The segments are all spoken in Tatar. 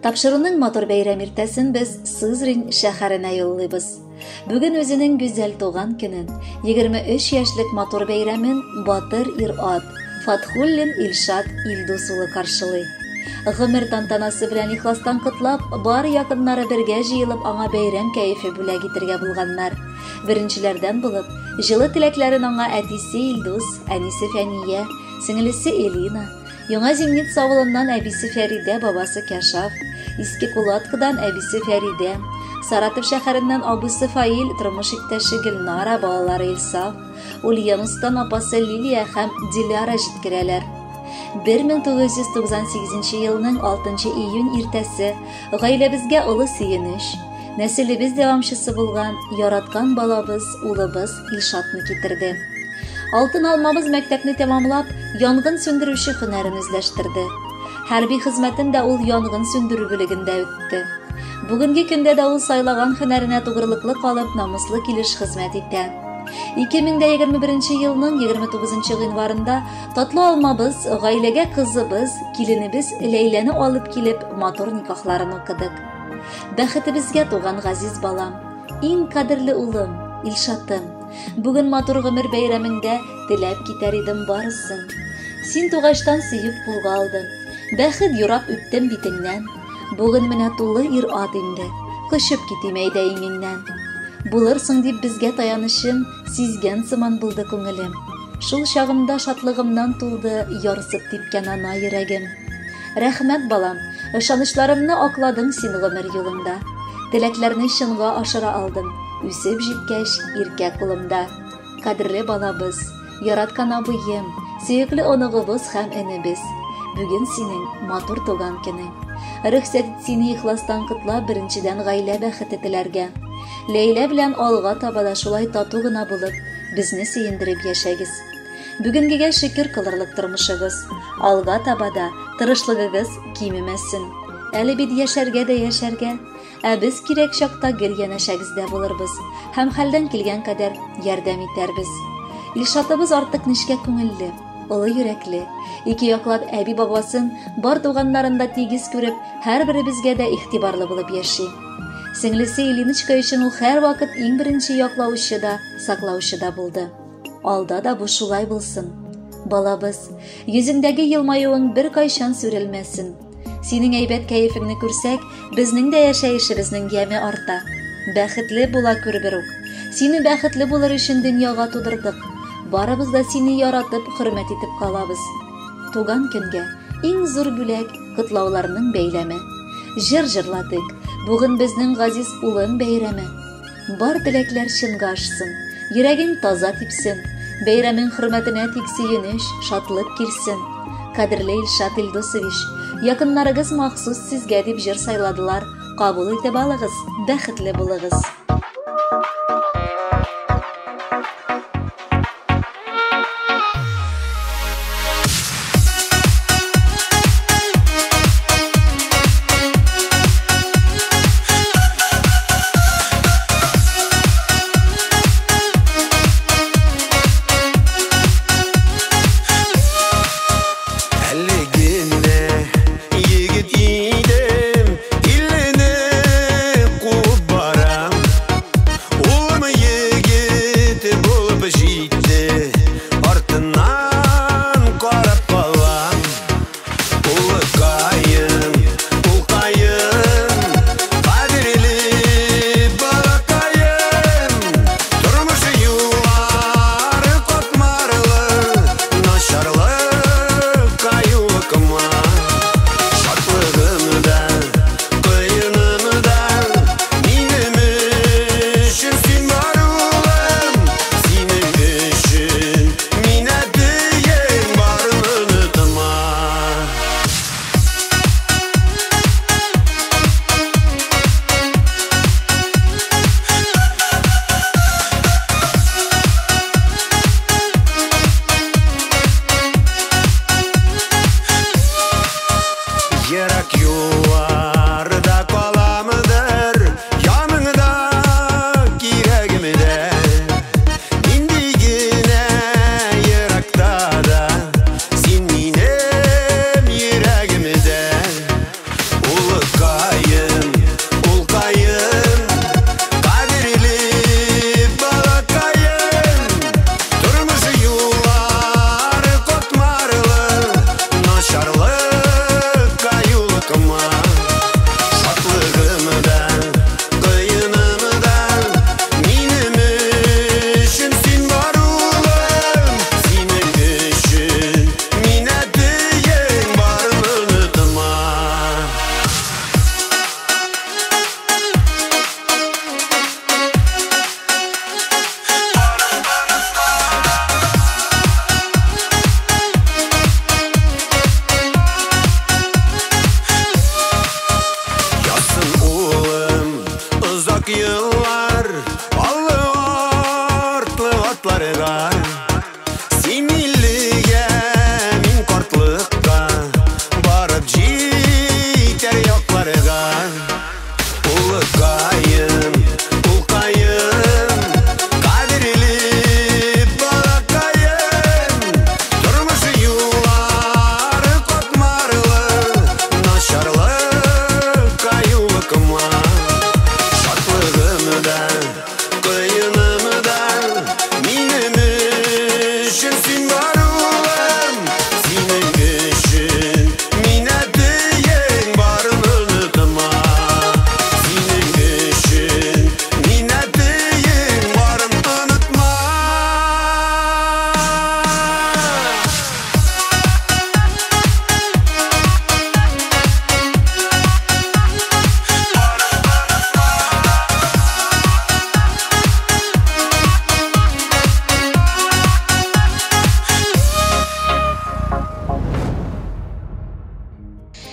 Тапшыруның матур бәйрәм иртәсен без Сызрань шәһәренә юллыйбыз. Бүген үзенең гүзәл туган көнен, 23 яшьлек матур бәйрәмен батыр ир-ат Фатхуллин Илшат Илдус улы каршылый. Гомер тантанасы белән ихластан котлап, бар якыннары бергә җыелып аңа бәйрәм кәефе бүләк итергә булганнар. Беренчеләрдән булып, җылы теләкләрен аңа әтисе Илдус, әнисе Фәния, сеңелесе Элина, Яңа Зимница авылыннан әбисе Фәридә, бабасы Кәшаф, Иске Кулаткадан әбисе Фәридә, Саратов шәһәреннән абыйсы Фаил, тормыш иптәше Гөлнара, балалары Илсаф, Ульяновсктан апасы Лилия һәм Диляра җиткерәләр. 1998 елның 6 июнь иртәсе гаиләбезгә олы сөенеч, нәселебез дәвамчысы булган яраткан балабыз, улыбыз Илшатны китерде. Алтын алмабыз мәктәпне тәмамлап, янгын сүндерүче һөнәрен үзләштерде. Хәрби хезмәтен дә ул янгын сүндерү бүлегендә үтте. Бүгенге көндә дә ул сайлаган һөнәренә тугрылыклы калып, намуслы килеш хезмәт итә. 2021 елның 29 гыйнварында татлы алмабыз, гаиләгә кызыбыз, киленебез Ләйләне алып килеп, матур никахларын укыдык. Бәхетебезгә туган газиз балам, иң кадерле улым, Илшатым. Бүген матур гомер бәйрәмеңдә теләп китәр идем барысын. Син тугачтан сөеп кулга алдым. Бәхет юрап үптем битеңнән. Бүген менә тулы ир-ат инде. Кочып китим әйдә иңеңнән. Булырсың дип безгә таянычым, сизгән сыман булды күңелем. Шул чагымда шатлыгымнан тулды ярсып типкән ана йөрәгем. Рәхмәт, балам, ышанычларымны акладың син гомер юлыңда. Теләкләрне чынга ашыра алдың, үсеп җиткәч, иркә кулымда. Кадерле балабыз, яраткан абыем, сөекле оныгыбыз һәм энебез. Бүген синең матур туган көнең. Рөхсәт ит сине ихластан котлап, беренчедән гаилә бәхете теләргә. Ләйлә белән алга таба да шулай тату гына булып, безне сөендереп яшәгез. Бүгенгегә шөкер кылырлык тормышыгыз. Алга таба да тырышлыгыгыз кимемәсен. Әле бит яшәргә дә яшәргә. Ә без кирәк чакта гел янәшәгездә булырбыз һәм хәлдән килгән кадәр ярдәм итәрбез. Илшатыбыз артык нечкә күңелле, олы йөрәкле. Ике яклап әби-бабасын, бар туганнарын да тигез күреп, һәрберебезгә дә игътибарлы булып яши. Сеңлесе Илиночка өчен ул һәрвакыт иң беренче яклаучы да, саклаучы да булды. Алда да бу шулай булсын. Балабыз, йөзеңдәге елмаюың беркайчан сүрелмәсен. Синең әйбәт кәефеңне күрсәк, безнең дә яшәешебезнең яме арта. Бәхетле була күр берүк. Сине бәхетле булыр өчен дөньяга тудырдык. Барыбыз да сине яратып, хөрмәт итеп калабыз. Туган көнгә иң зур бүләк котлауларның бәйләме. Җыр җырладык. Бүген безнең газиз улым бәйрәме. Бар теләкләр чынга ашсын, йөрәгең таза типсен, бәйрәмең хөрмәтенә тик сөенеч, шатлык килсен. Кадерле Илшат Илдусович, якыннарыгыз махсус сезгә дип җыр сайладылар. Кабул итеп алыгыз, бәхетле булыгыз. Син минем йөрәгемдә, улыкай.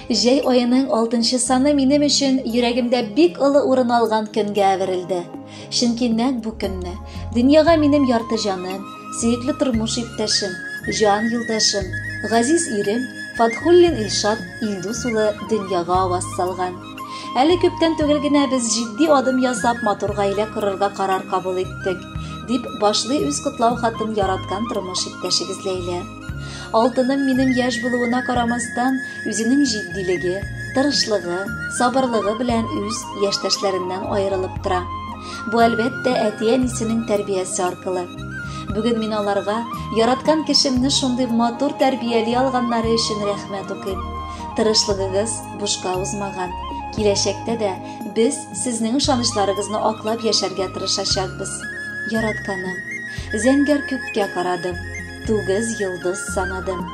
Җәй аеның 6 саны минем өчен йөрәгемдә бик олы урын алган көнгә әверелде. Чөнки нәкъ бу көнне дөньяга минем ярты җаным, сөекле тормыш иптәшем, җан юлдашым, газиз ирем Фатхуллин Илшат Илдус улы дөньяга аваз салган. Әле күптән түгел генә без җитди адым ясап матур гаилә корырга карар кабул иттек, дип башлый үз котлау хатын яраткан тормыш иптәшегез Ләйлә. Алтыным минем яшь булуына карамастан, үзенең җитдилеге, тырышлыгы, сабырлыгы белән үз яшьтәшләреннән аерылып тора. Бу әлбәттә әти-әнисенең тәрбиясе аркылы. Бүген мин аларга яраткан кешемне шундый матур тәрбияли алганнары өчен рәхмәт укыйм. Тырышлыгыгыз бушка узмаган. Киләчәктә дә без сезнең ышанычларыгызны аклап яшәргә тырышачакбыз. Яратканым, зәңгәр күккә карадым, тугыз йолдыз санадым.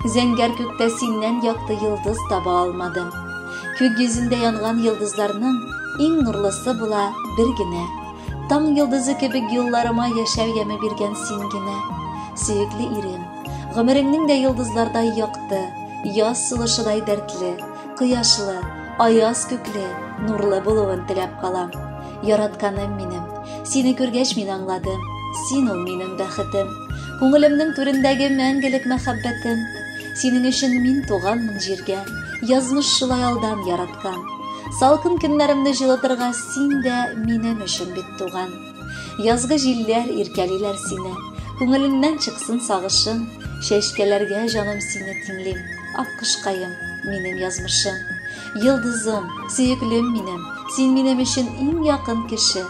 Зәңгәр күктә синнән якты йолдыз таба алмадым. Күк йөзендә янган йолдызларның иң нурлысы була бер генә. Таң йолдызы кебек юлларыма яшәү яме биргән син генә. Сөекле ирем, гомереңнең дә йолдызлардай якты, яз сулышыдай дәртле, кояшлы, аяз күкле, нурлы булуын теләп калам. Яратканым минем, сине күргәч мин аңладым, син ул минем бәхетем. Күңелемнең түрендәге мәңгелек мәхәббәтем. Синең өчен мин туганмын җиргә, язмыш шулай алдан яраткан. Салкын көннәремне җылытырга син дә минем өчен бит туган. Язгы җилләр иркәлиләр сине, күңелеңнән чыксын сагышың, чәчкәләргә җаным сине тиңлим, аккошкаем, минем язмышым. Йолдызым, сөеклем минем, син минем өчен иң якын кеше.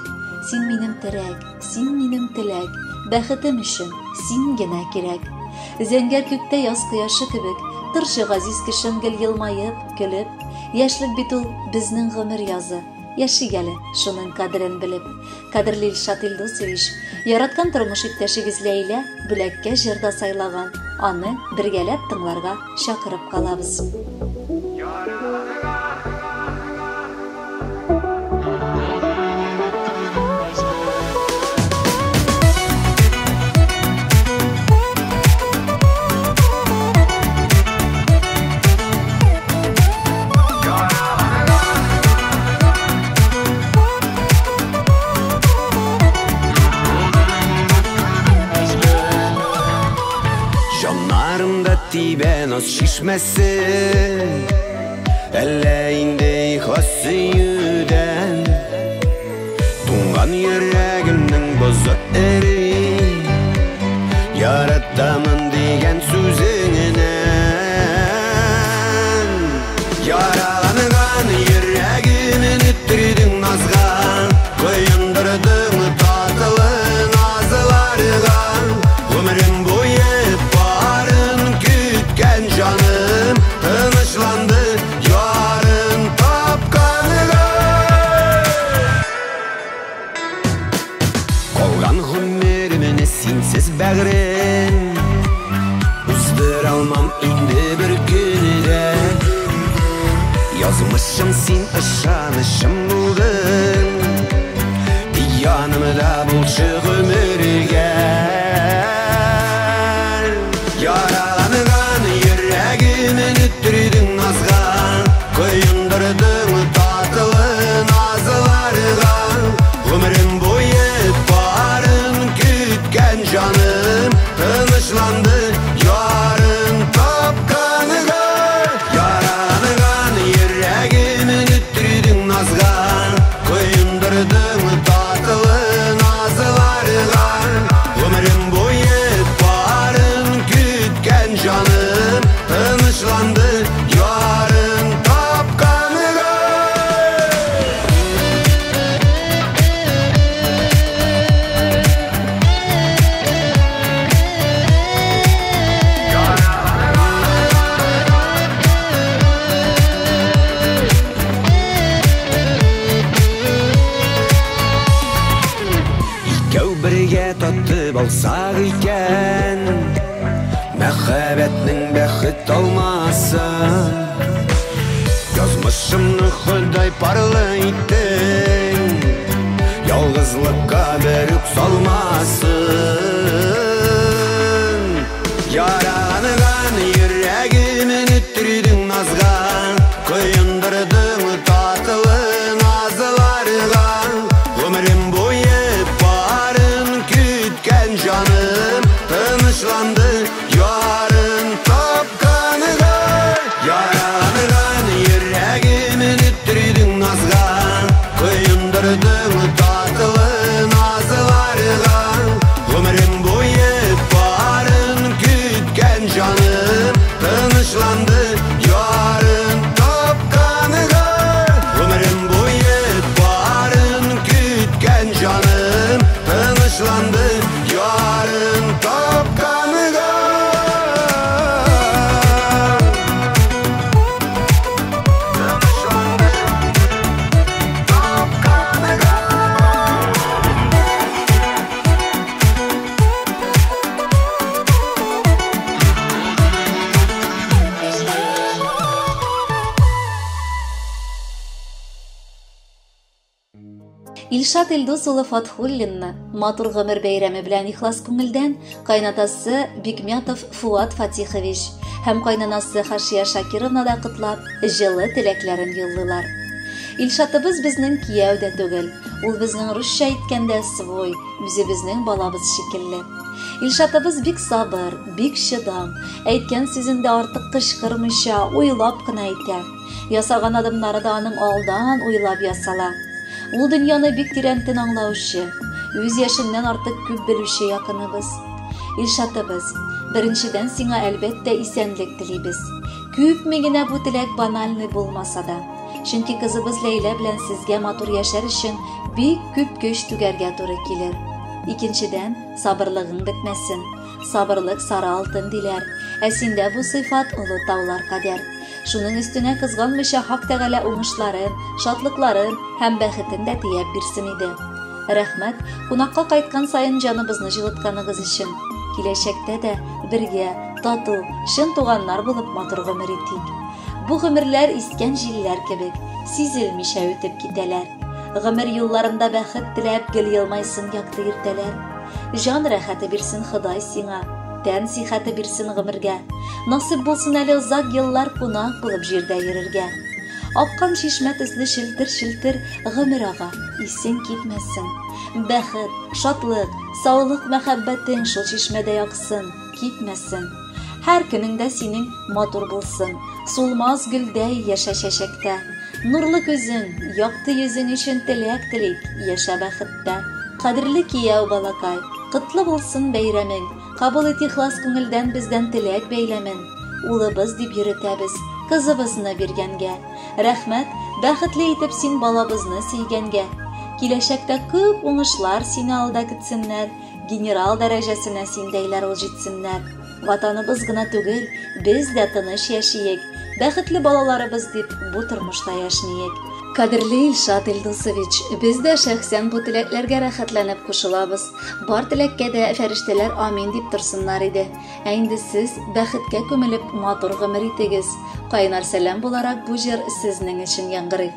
Син минем терәк, син минем теләк, бәхетем өчен син генә кирәк. Зәңгәр күктә яз кояшы кебек, торчы газиз кешем гел елмаеп, көлеп. Яшьлек бит ул безнең гомер язы. Яшик әле, шуның кадерен белеп. Кадерле Илшат Илдусович, яраткан тормыш иптәшегез Ләйлә бүләккә җыр да сайлаган. Аны бергәләп тыңларга чакырып калабыз. Җаннарымда тибә наз чишмәсе, әллә инде ихлас сөюдән. Туңган йөрәгемнең бозы эри, яратамын дигән сүзеңнән. Яраланган йөрәгемне өттердең назга, коендырдың татлы назларга. Гомерем буе барын көткән җаным тынычланды ярын тапканга. Калган гомеремне синсез бәгърем уздыра алмам инде бер көне дә. Язмышым син, ышанычым булдың, тик янымда булчы гомергә. Яраланган йөрәгемне өттердең назга, коендырдың татлы назларга. Гомерем буе барын көткән җаным тынычланды ярын тапканга. Яраланган йөрәгемне өттердең назга, коендырдың татлы назларга. Гомерем буе барын көткән җаным тынычланды ярын тапканга. Икәү бергә татып алсак икән, мәхәббәтнең бәхет алмасын. Язмышымны Ходай парлы иттең, ялгызлыкка бер үк салмасын. Яраланган йөрәгемне өттердең назга, Илшат Илдус улы Фатхуллинны матур гомер бәйрәме белән ихлас күңелдән кайнатасы Бикмятов Фуат Фатихович һәм кайнанасы Хашия Шакировна да котлап, җылы теләкләрен юллыйлар. Илшатыбыз безнең кияү дә түгел, ул безнең русча әйткәндә свой, үзебезнең балабыз шикелле. Илшатыбыз бик сабыр, бик чыдам, әйткән сүзен дә артык кычкырмыйча, уйлап кына әйтә. Ясаган адымнары да аның алдан уйлап ясала. Ул дөньяны бик тирәнтен аңлаучы, үз яшеннән артык күп белүче якыныбыз. Илшатыбыз, беренчедән сиңа әлбәттә исәнлек телибез. Күпме генә бу теләк банальный булмаса да. Чөнки кызыбыз Ләйлә белән сезгә матур яшәр өчен бик күп көч түгәргә туры килер. Икенчедән, сабырлыгың бетмәсен. Сабырлык сары алтын диләр. Ә синдә бу сыйфат олы таулар кадәр. Шуның өстенә кызганмыйча Хак Тәгалә уңышларын, шатлыкларын һәм бәхетен дә төяп бирсен иде. Рәхмәт, кунакка кайткан саен җаныбызны җылытканыгыз өчен. Киләчәктә дә бергә, тату, чын туганнар булып матур гомер итик. Бу гомерләр искән җилләр кебек, сизелмичә үтеп китәләр. Гомер юлларында бәхет теләп гел елмайсын якты иртәләр. Җан рәхәте бирсен Ходай сиңа, тән сихәте бирсен гомергә. Насыйп булсын әле озак еллар кунак булып җирдә йөрергә. Аккан чишмә төсле челтер-челтер гомер ага, исең китмәсен. Бәхет, шатлык, саулык мәхәббәтең шул чишмәдәй аксын, кипмәсен. Һәр көнең дә синең матур булсын, сулмас гөлдәй яшә чәчәктә. Нурлы күзең, якты йөзең өчен теләк телик, яшә бәхеттә. Кадерле кияү балакай, котлы булсын бәйрәмең, кабул ит ихлас күңелдән бездән теләк бәйләмен. Улыбыз дип йөретәбез, кызыбызны биргәнгә. Рәхмәт, бәхетле итеп син балабызны сөйгәнгә. Киләчәктә күп уңышлар сине алда көтсеннәр, генерал дәрәҗәсенә синдәйләр ул җитсеннәр. Ватаныбыз гына түгел, без дә тыныч яшиек, бәхетле балаларыбыз дип бу тормышта яшниек. Кадерле Илшат Илдусович, без дә шәхсән бу теләкләргә рәхәтләнеп кушылабыз. Бар теләккә дә фәрештәләр амин дип торсыннар иде. Ә инде сез бәхеткә күмелеп матур гомер итегез. Кайнар сәлам буларак бу җыр сезнең өчен яңгырый.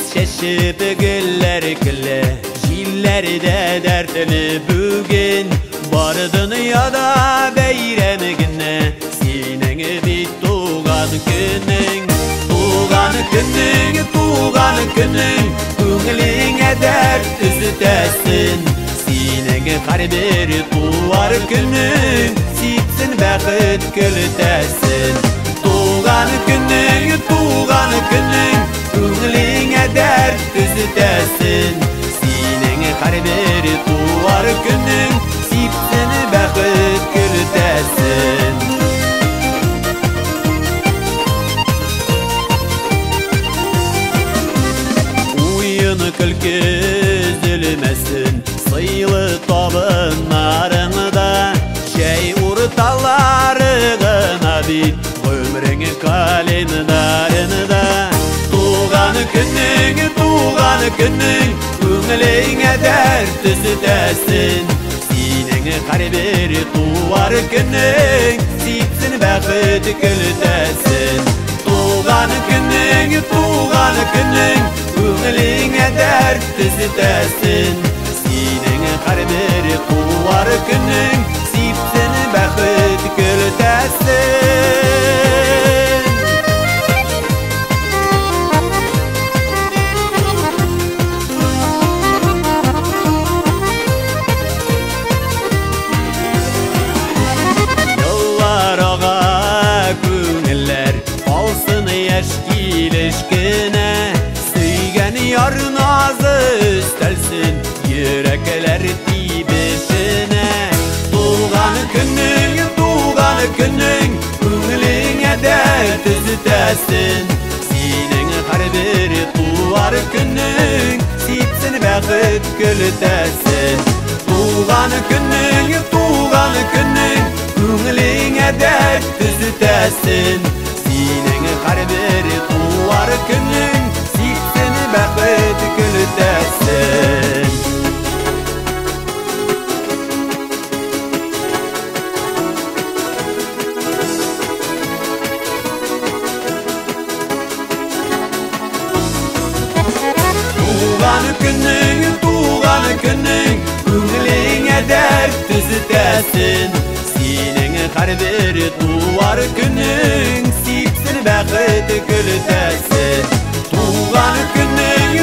Чәчеп гөлләр көлә, җилләр дә дәртле бүген. Бар дөньяда бәйрәм генә, синең бит туган көнең. Туган көнең, туган көнең, күңелеңә дәрт өзетәсен. Синең һәрбер туар көнең, сипсен бәхет көлтәсен. Туган көнең, туган көнең, күңелеңә дәрт өзетәсен. Синең һәрбер туар көнең, сипсен бәхет көлтәсен. Уен көлке өзелмәсен, сыйлы табыннарыңда, чәй урталары гына бит, гомерең календарында. Туган көнең, туган көнең, күңелеңә дәрт өзетәсен. Синең һәрбер туар көнең, сипсен бәхет көлтәсен. Туган көнең, туган көнең, күңелеңә дәрт өзетәсен. Синең һәрбер туар көнең, сипсен бәхет көлтәсен. Еллар ага, күңелләр алсын яшь килеш кенә. Сөйгән яр назы өстәлсен, йөрәкләр тибешенә. Туган көнең, туган көнең, күңелеңә дәрт өзетәсен. Синең һәрбер туар көнең, сипсен бәхет көлтәсен. Туган көнең, туган көнең, күңелеңә дәрт төзетәсен. Синең һәрбер туар көнең, сипсен бәхет көлтәсен. Туган көнең, туган көнең, күңелеңә дәрт төзетәсен. Синең һәрбер туар көнең, сипсен бәхет көлтәсен. Туган көнең,